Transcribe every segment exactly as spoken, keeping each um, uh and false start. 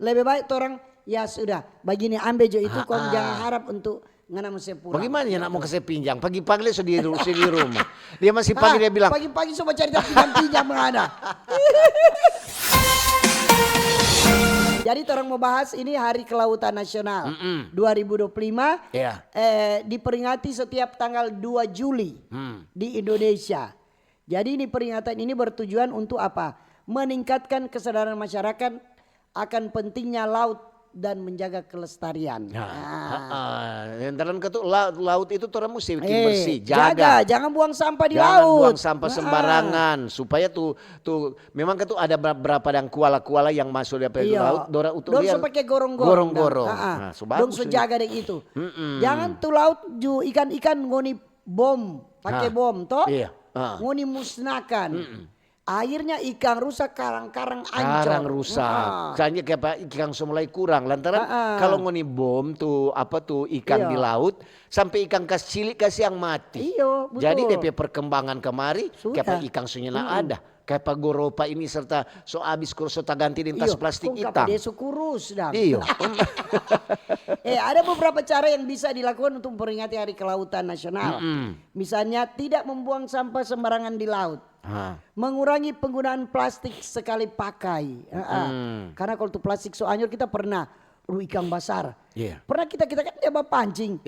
Lebe bae torang, ya sudah, bagini ambe jo itu, kong jang harap untuk ngana mo se pulang. Bagaimana ya nak mo kase pinjang? Pagi-pagi dia so di, so di rumah. Dia masih pagi dia bilang, pagi-pagi so bacarita pinjang-pinjang mangana. Jadi torang mo bahas ini Hari Kelautan Nasional dua ribu dua puluh lima, Iya. eh, diperingati setiap tanggal dua Juli di Indonesia. Jadi ini peringatan ini bertujuan untuk apa? Meningkatkan kesadaran masyarakat akan pentingnya laut dan menjaga kelestarian. Nah, ah, yang terang ke tu laut, laut itu torang musti bikin bersih, jaga. Jangan buang sampah di laut. Jangan buang sampah sembarangan supaya tu tu memang ke tu ada berapa dang kuala-kuala yang masuk di apa itu laut, dorang utu dia. Dong so pake gorong-gorong. Gorong-gorong. Nah, so bagus. Dong so jaga deng itu. Jangan tu laut ju ikan-ikan ngoni bom, pake bom to. Iya. Ngoni musnahkan. Akhirnya ikang rusak, karang-karang ancor. Karang rusak. Misalnya kayak apa, ikang so mulai kurang. Lantaran kalau ngoni bom tu apa tu ikang di laut, sampe ikang kas cilik kasiang mati. Iyo, betul. Jadi dia pe perkembangan kamari, kayak apa ikang so nyanda ada. Kayak apa goropa ini serta so abis kong so taganti deng tas plastik itang. Iyo, kong kape dia so kurus dang. Iyo. Eh, ada beberapa cara yang bisa dilakukan untuk memperingati Hari Kelautan Nasional. Misalnya, tidak membuang sampah sembarangan di laut. Mengurangi penggunaan plastik sekali pakai. Karena kalau tu plastik so anyor, kita pernah, aduh, ikang basar. Pernah kita, kita kan dia bapancing.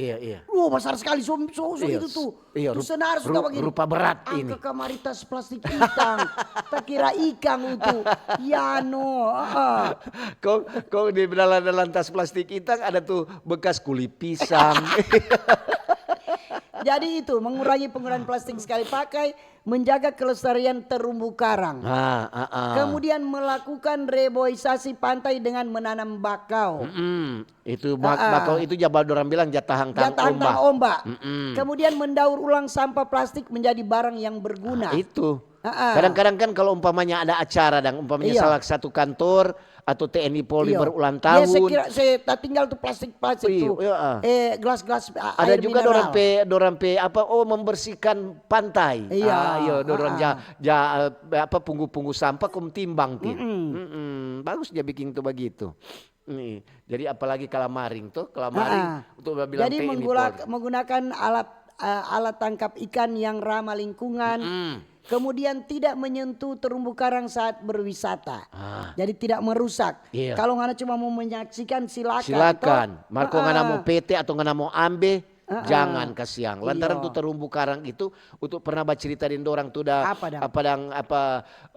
Wah, basar sekali, so, so, so itu tu. Tu senar suka bagini. Rupa berat ini. Angka kamari tas plastik itang. Takira ikang itu. Ya no. Kong, kong di dalam, dalam tas plastik itang ada tu bekas kuli pisang. Jadi itu, mengurangi penggunaan plastik sekali pakai, menjaga kelestarian terumbu karang. Ah, ah, ah. Kemudian melakukan reboisasi pantai dengan menanam bakau. Mm-mm. Itu bak ah, ah. Bakau itu jabal dorang bilang jatahang tang omba. Jatahang tang omba. Mm-mm. Kemudian mendaur ulang sampah plastik menjadi barang yang berguna. Ah, itu. Ah, ah. Kadang-kadang kan kalau umpamanya ada acara dan umpamanya iya. Salah satu kantor atau T N I Polri iyo. Berulang tahun. Dia sekira se tatinggal tu plastik-plastik iyo, tu. Iya, ah. Eh, gelas-gelas ada juga mineral. Dorang pe dorang pe apa oh membersihkan pantai. Iya. Ah, iya, dorang ah, ja, ja, eh, apa punggu-punggu sampah kong timbang ti. Mm-mm. Mm-mm. Bagus dia bikin tu bagitu. Nih, jadi apalagi kalamaring tuh, kalamaring ah, ah. Untuk bilang jadi T N I menggunakan alat uh, alat tangkap ikan yang ramah lingkungan. Mm-mm. Kemudian tidak menyentuh terumbu karang saat berwisata. Ah. Jadi tidak merusak. Iya. Kalau ngana cuma mau menyaksikan silakan. Silakan. Marco ah, ngana mau pete atau ngana mau ambe, ah, jangan kasiang. Lantaran iya. Tu terumbu karang itu untuk pernah bacerita deng dorang tu da apa dang apa, apa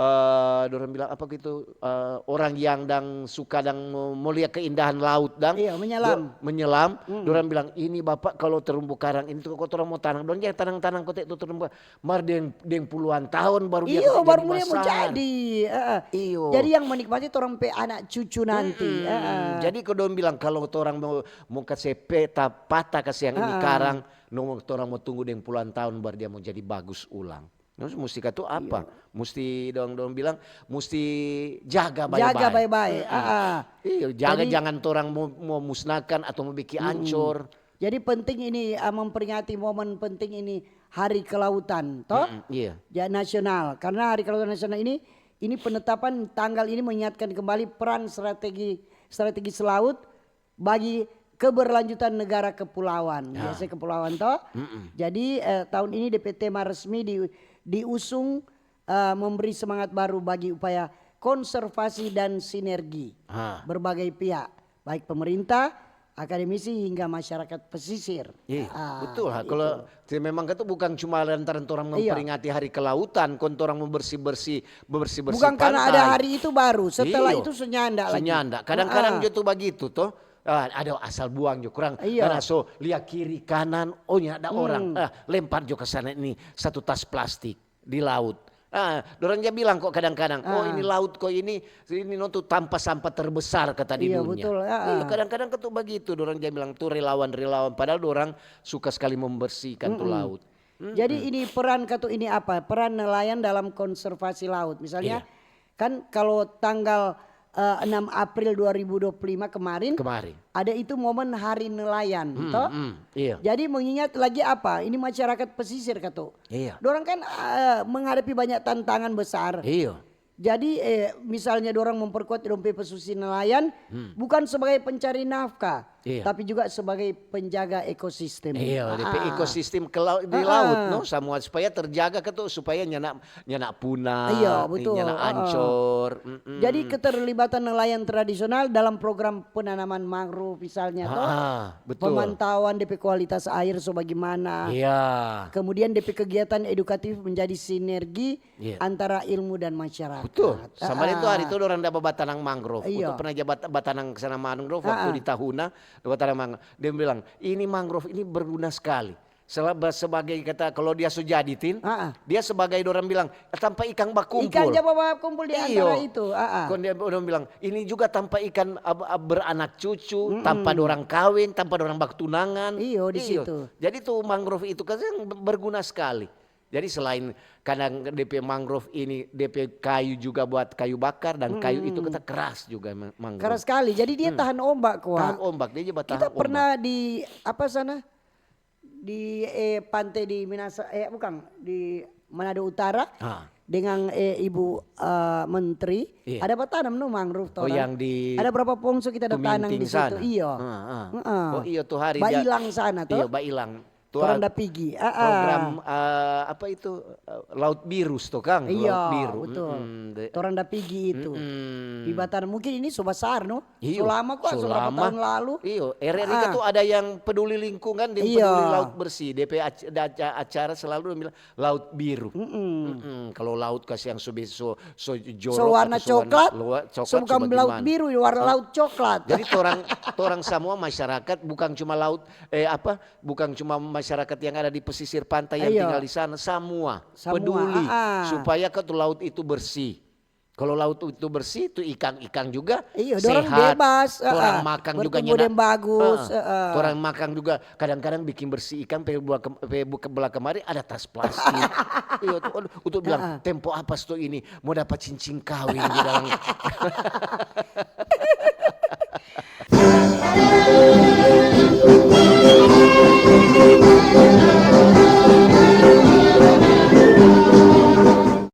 uh, dorang bilang apa gitu uh, orang yang dang suka dang mau lia keindahan laut dang iya, menyelam. Do, menyelam. Hmm. Dorang bilang ini bapak kalau terumbu karang ini tuh kok orang mau tanang dong ya tanang-tanang kote itu terumbu mar deng deng puluhan tahun baru dia iyo, baru mulai mau jadi. Uh, iyo. Jadi yang menikmati orang pe anak cucu nanti. Hmm. Uh, uh. Jadi kalau dong bilang kalau orang mau mau kasih peta patah kasih yang uh, ini karang no orang mau tunggu deng puluhan tahun baru dia mau jadi bagus ulang. Terus musti katu apa? Iya. Musti dong dong bilang musti jaga bae-bae. Jaga bae-bae. Hmm. Ah. Iyo, jaga jadi, jangan torang mau, mau musnahkan atau mau bikin mm, ancor. Jadi penting ini uh, memperingati momen penting ini Hari Kelautan, toh? Mm, iya. Ya nasional. Karena Hari Kelautan Nasional ini ini penetapan tanggal ini mengingatkan kembali peran strategi strategis laut bagi keberlanjutan negara kepulauan. Ya. Biasanya kepulauan toh. Mm-mm. Jadi eh, tahun ini D P tema resmi di, diusung eh, memberi semangat baru bagi upaya konservasi dan sinergi ha. Berbagai pihak, baik pemerintah, akademisi hingga masyarakat pesisir. Iya, ah, betul. Kalau memang itu bukan cuma lantaran orang iya. Memperingati hari kelautan, kon orang mau bersih-bersih, bersih-bersih. Bukan pantai. Karena ada hari itu baru, setelah iyo. Itu senyanda lagi. Senyanda. Kadang-kadang ah. Juga tuh begitu toh. Ah, ada asal buang juga kurang. Iya. Karena so lihat kiri kanan, oh ya ada hmm. Orang. Ah, lempar juga ke sana ini satu tas plastik di laut. Ah, dorang ja bilang kok kadang-kadang, ah. Oh ini laut kok ini, ini no tu tampa sampah terbesar kata di iya, dunia. Betul. Ah, iya, ah. Kadang-kadang ketuk begitu, dorang ja bilang tu relawan-relawan, padahal dorang suka sekali membersihkan mm -mm. Tu laut. Mm -mm. Jadi ini peran katu ini apa? Peran nelayan dalam konservasi laut. Misalnya, iya. Kan kalau tanggal uh, enam April dua ribu dua puluh lima kemarin, kemarin ada itu momen hari nelayan, hmm, toh? Hmm, iya. Jadi mengingat lagi apa? Ini masyarakat pesisir katu. Iya. Dorang kan uh, menghadapi banyak tantangan besar. Iya. Jadi, eh, misalnya dorang memperkuat dong pe posisi nelayan, bukan sebagai pencari nafkah, Iya. tapi juga sebagai penjaga ekosistem. Iya, depe Ah. ekosistem ke lau- di Ah, laut, ah. No, samua supaya terjaga ke tu, supaya nyana nyana punah, Iya, betul. Nyana Ah, ah. ancor. Mm-mm. Jadi keterlibatan nelayan tradisional dalam program penanaman mangrove misalnya, Ah, toh, ah, betul. Pemantauan depe kualitas air so bagaimana. Iya. Kemudian depe kegiatan edukatif menjadi sinergi Iya. antara ilmu dan masyarakat. Betul. Sama Ah, itu hari ah. itu orang ada batanang mangrove. Iya. Untuk pernah jabat batanang sana mangrove waktu Ah, ah. Di Tahuna, batanang mangrove. Dia bilang, "Ini mangrove ini berguna sekali." Seba- sebagai kata kalau dia so jadi, Tin, Ah, ah. dia sebagai orang bilang, "Tampa ikang bakumpul." Ikan ja bakumpul di Iyo. antara itu. Ah, ah. Kon dia orang bilang, "Ini juga tampa ikan ab- ab- beranak cucu, tampa dorang kawin, tampa dorang baktunangan." Iyo, di situ. Jadi tu mangrove itu kan yang berguna sekali. Jadi selain kadang depe mangrove ini, depe kayu juga buat kayu bakar dan kayu itu kita keras juga mang- mangrove. Keras sekali. Jadi dia tahan ombak, Kwa. Tahan ombak, dia juga tahan Kita ombak. Pernah di apa sana? Di eh, pantai di Minasa, eh bukan, di Manado Utara. Ah. Dengan eh, Ibu eh, Menteri, Iya. Ada batanam no mangrove Oh, torang. Yang di Ada berapa pongso kita ada tanam di Tuminting situ. Sana. Iyo. Ah, ah. Heeh. Oh iyo, tu hari Bailang sana toh. Iyo, Bailang. Tu Torang ha- da pigi. Ah, ah. Program eh, apa itu? Eh, Laut Biru tu kan? Iya, Laut Biru. Betul. Mm-mm, de- Torang da pigi itu. Mm-mm. Di Batang. Mungkin ini so basar no. Iyo, So lama kok, so so berapa lama. Tahun lalu. Iyo, R R I kan Ah. Tu ada yang peduli lingkungan, dia Iyo. peduli laut bersih, depe ac- ada aca- acara selalu bilang laut biru. Mm-mm, kalau laut kas yang so be- so so jorok So warna atau so warna- coklat, lua- so coklat, bukan so laut bagaimana? Biru, warna laut coklat. Jadi torang torang semua masyarakat bukan cuma laut eh apa bukan cuma masyarakat yang ada di pesisir pantai yang Iya. Tinggal di sana, semua, Semua, peduli ah, ah. Supaya ke tu laut itu bersih. Kalau laut itu bersih, tu ikang-ikang juga Iyo, dorang sehat. Bebas, ah, Orang ah. Makan juga Bertumbuh nyana. deng bagus, Ah, ah. ah, ah. Orang makan juga kadang-kadang bikin bersih ikang pe buah ke- pe bu- ke- belah kemari ada tas plastik. Iya, tu, aduh, untuk bilang Ah, ah. Tempo apa sto ini mau dapat cincin kawin di dalam.